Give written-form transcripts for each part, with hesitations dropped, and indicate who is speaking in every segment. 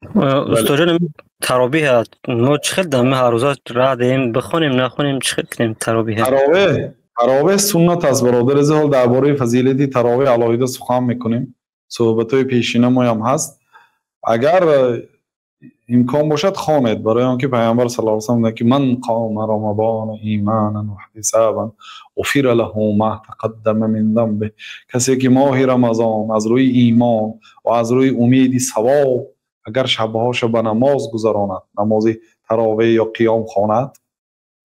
Speaker 1: Устод ҷон, таровеҳ мо чӣ хел дар ҳар рӯза раҳ диҳем, бихонем, нахонем, чӣ хел кунем таровеҳ?
Speaker 2: Таровеҳ суннат аст, бародар. Аз ҳол дар бораи фазилати таровеҳ алоҳида сухан мекунем, суҳбатҳои пешинамоям ҳаст. Агар имкон бошад, хонед, барои он ки Паёмбар саллаллоҳу алайҳи васаллам ки ман қома рамазона иманан ва иҳтисобан ғуфира лаҳу ма тақаддама мин занбиҳ. Касе ки моҳи Рамазон аз рӯи имон ва аз рӯи умеди савоб агар шабҳоша ба намоз гузаронад, намози таровеҳ ё қиём хонад,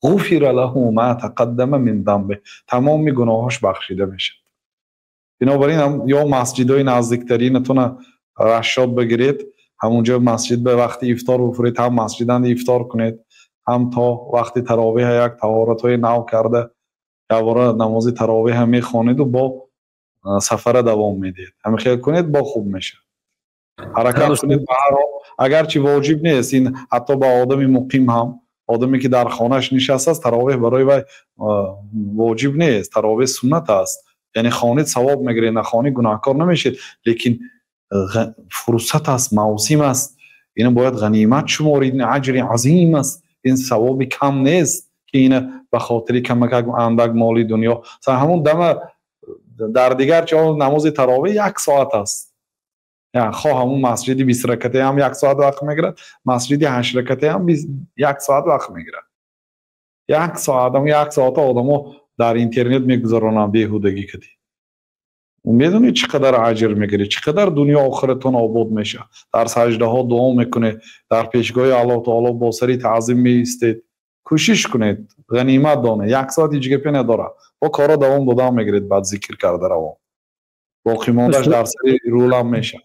Speaker 2: ғуфира лаҳу ма тақаддама мин занбиҳ, тамоми гуноҳош бахшида мешавад. Бинобар ин ё масҷидҳои наздиктаринатона рашод бигиред, ҳамунҷо масҷид ба вақти ифтор бифуред, ҳам масҷиданд ифтор кунед, ҳам то вақти таровеҳ як таҳоратҳои нав карда якбора намози таровеҳ мехонеду бо сафара давом медиҳед. Ҳамин хел кунед, бо хуб мешавад. Ҳаракат кунед ба ҳар ҳол, агарчи воҷиб нест ин ҳатто ба одами муқим ҳам, одаме ки дар хонааш нишастааст, таровеҳ барои вай воҷиб нест, таровеҳ суннат аст. Яъне хонед, савоб мегиред, нахонӣ, гуноҳкор намешед, лекин фурсат аст, мавсим аст, ина бояд ғанимат шуморид. Ин аҷри азим аст, ин савоби кам нест, ки ина ба хотири камакак андак моли дунё ҳамун дама. Дар дигар ҷо намози таровеҳ як соат аст. Хоҳ ҳамун масҷиди 20 ракате ҳам як соат вақт мегирад, масҷиди 8 ракате ҳам як соат вақт мегирад. Як соат, як соата одамо дар интернет мегузаронанд беҳудагӣ кадӣ. Медонед, чӣ қадар аҷр мегиред, чӣ қадар дунё охиратон обод мешавад? Дар саҷдаҳо дуо мекунед, дар пешгоҳи Аллоҳ таоло бо сари таъзим меистед. Кӯшиш кунед, ғанимат донед. Як соат ҳеҷ гапе надорад, бо корро давом додан мегиред, баъд зикр карда равон, боқимондааш дар сари рулам мешавад.